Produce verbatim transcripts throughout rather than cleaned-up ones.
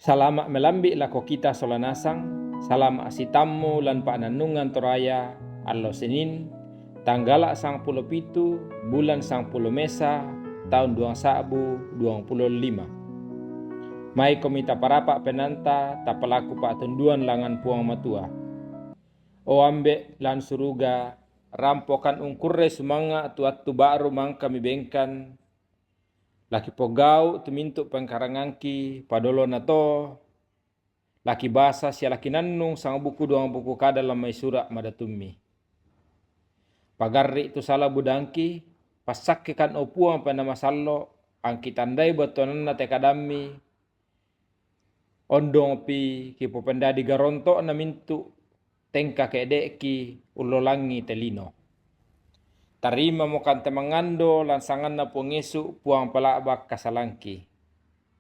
Salama' melambi' lako kita sola nasang, salama' sitammu lan pa'nannungan Toraya, allo Senin, tanggala' sangpulo pitu, bulan sangpulo mesa, taun duang sa'bu duang pulo lima. Maikomi taparapa' penaanta, tapalaku pa'tunduan langngan Puang Matua. O Ambe' lan suruga, rampokan ungkurre sumanga' tu attu ba'ru mangka mibengkan, la kipogau' tu mintu' pengkarangangki, padolona to, la kibasa sia la kinannung sangbuku duang buku kada lan mai sura' madatummi. Pagarri' tu sala budangki, passakkekan o Puang Penaa Masallo', angki tandai battuananna te kadammi, ondongpi kipopendadi garonto'na mintu' tengka ke'de'ki ullolangi te lino. Tarimamokan te mangando lan sanganna Puang Yesu, Puang pela'bak kasalangki.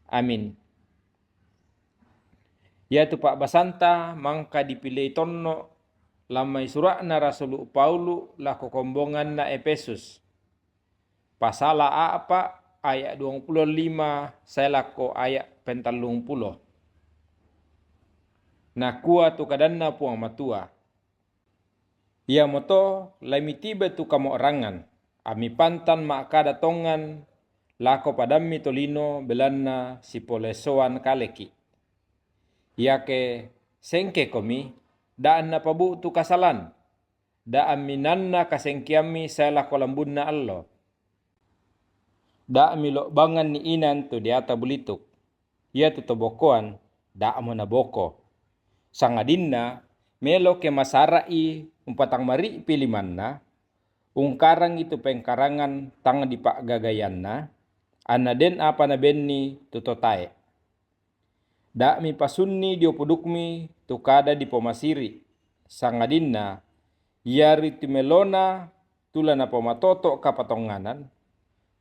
Amin. Iatu pa'basanta mangka dipilei tonno' lan mai sura'na rasulu' Paulu lako kombonganna Efesus. Pasala a'pa' aya' duangpulo lima sae lako aya' pentallungpulo. Nakua tu kadanna Puang Matua, iamoto la mitibai tu kamo'rangan, ammi pantan ma'kada tongan lako padammi tolino belanna sipolesoan kaleki'. Iake sengkekomi, da' anna pabu'tu kasalan, da' amminanna kasengkeammi sae lako lambunna allo. Da' milo'banganni inan tu deata bulituk, iatu to bokoan, da'mo naboko. Sangadinna, melo ke masara'i umpatang mari'pi limanna, ungkarangi tu pengkarangan tang dipa'gagaianna, anna den apa nabenni tu totae. Da' mipasunni dio pudukmi tu kada dipomasiri', sangadinna iari tu melona tu la napomatoto' kapatonganan,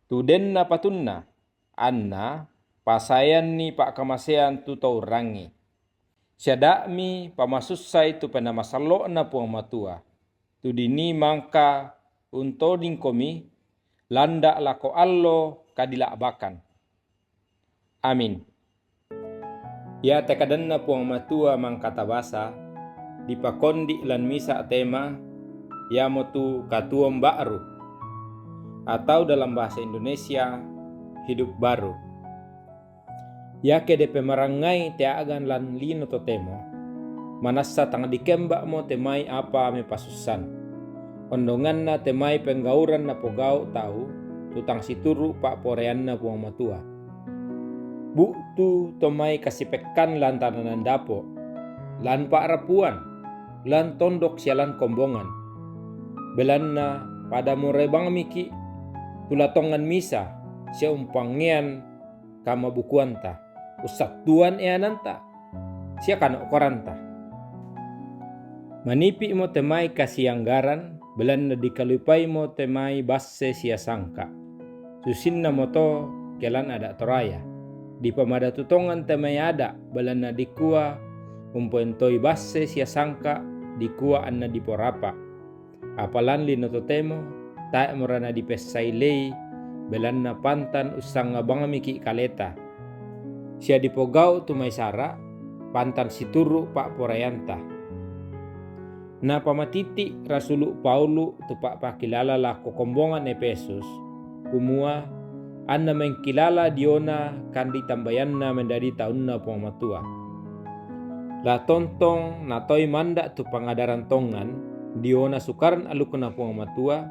tu den napatunna, anna pasaeanni pa'kamasean tu to urrangi. Sia da'mi pamasussai tu Penaa Masallo'na Puang Matua, tu dinii mangka untodingkomi landa' lako allo kadila'bakan. Amin. Iate kadanna Puang Matua mangka tabasa, dipakondi' lan misa' tema, iamotu katuoan ba'ru, atau dalam bahasa Indonesia, hidup baru. Iake depe marangngai te a'gan lan lino totemo, manassa tang dikemba'mo te mai apa mepasussan. Ondonganna te mai penggauran napogau' tau tu tang situru' pa'poraianna Puang Matua. Bu'tu to mai kasipekkan lan tananan dapo', lan pa'rapuan, lan tondok sia lan kombongan. Belanna pada morai bangmiki' tu la tongan misa sia umpangngean kamabukuanta, ussattuan eananta, sia kano'koranta. Manipi'mo te mai kasianggaran, belanna dikalupaimo te mai basse sia sangka'. Susinnamoto ke lan ada' Toraya. Dipamadatu tongan te mai ada', belanna dikua, umpoentoi basse sia sangka', dikua anna diporapa'. Apa lan lino totemo, tae'mora nadipessailei, belanna pantan ussangnga bangmiki' kaleta. Sia dipogau' tu mai sara', pantan situru' pa'poraianta. Napamatiti' rasulu' Paulu tu pa'pakilala lako kombongan Efesus, kumua, anna mengkilala diona kanditambayanna mendadi taunna Puang Matua. La tontong natoi manda' tu pangadaran tongan diona sukaran alukna Puang Matua,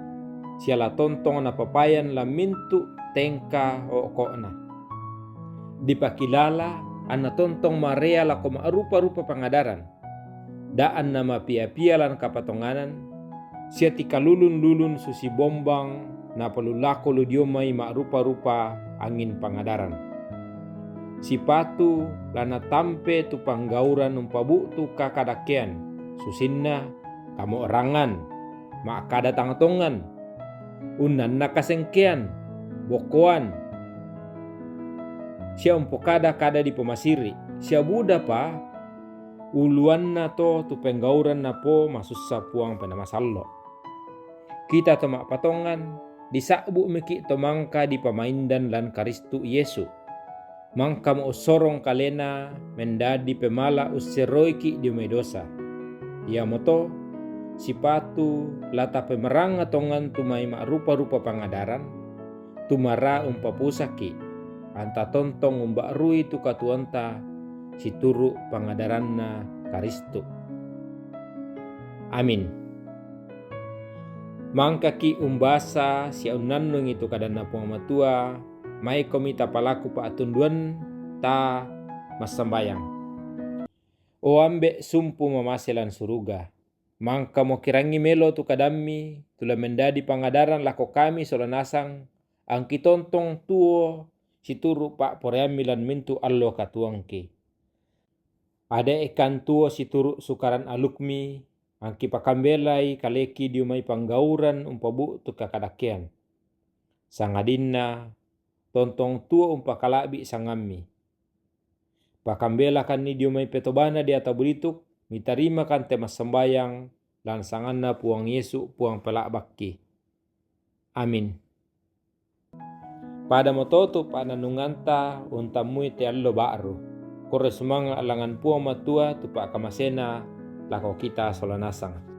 sia la tontong napapayan lan mintu' tengka o'ko'na. Dipakilala anna tontong marea lako ma'rupa-rupa pangadaran, da' anna mapia-pia lan kapatonganan, sia tikalulun-lulun susi bombang napalulako lu dio mai ma'rupa-rupa angin pangadaran. Sipatu la natampe tu panggauran umpabu'tu kakadakkean, susinna, kamo'rangan, ma'kada tang tongan, unnanna kasengkean, bokoan, sia umpokada kada dipomasiri', sia budapa uluanna to tu penggauran napomasussa Puang Penaa Masallo'. Kita to ma'patongan, disa'bu'miki' to mangka dipamaindan lan Karistu Yesu. Mangkamo ussorong kalena mendadi pemala usseroiki dio mai dosa. Iamoto, sipatu la tapemeranga tongan tu mai ma'rupa-rupa pangadaran, tumara umpapusaki, anta tontong umba'rui tu katuoanta situru' pangadaranna Karistus. Amin. Mangkaki umbasa sia unnannungi tu kadanNa Puang Matua, maikomi tapalaku pa'tunduanta massambayang. O Ambe' sumpu mamase lan suruga, mangkamo kirangi melo tu kadamMi, tu la mendadi pangadaran lako kami sola nasang, angki tontong tuo situru' pa'poraiamMi lan mintu' allo katuoangki. Ade'kan tuo situru' sukaran alukMi, angki pakambelai kaleki dio mai panggauran umpabu'tu kakadakkean. Sangadinna tontong tuo umpakala'bi' sangamMi. Pakambelakanni dio mai petobana deata bulituk, mitarimakan te massambayang, lan sanganNa Puang Yesu, Puang Pela'bakki. Amin. Padamo to tu pa'nannunganta untammui te allo ba'ru. Koro sumanga' langngan Puang Matua tu pa'kamasena lako kita sola nasang.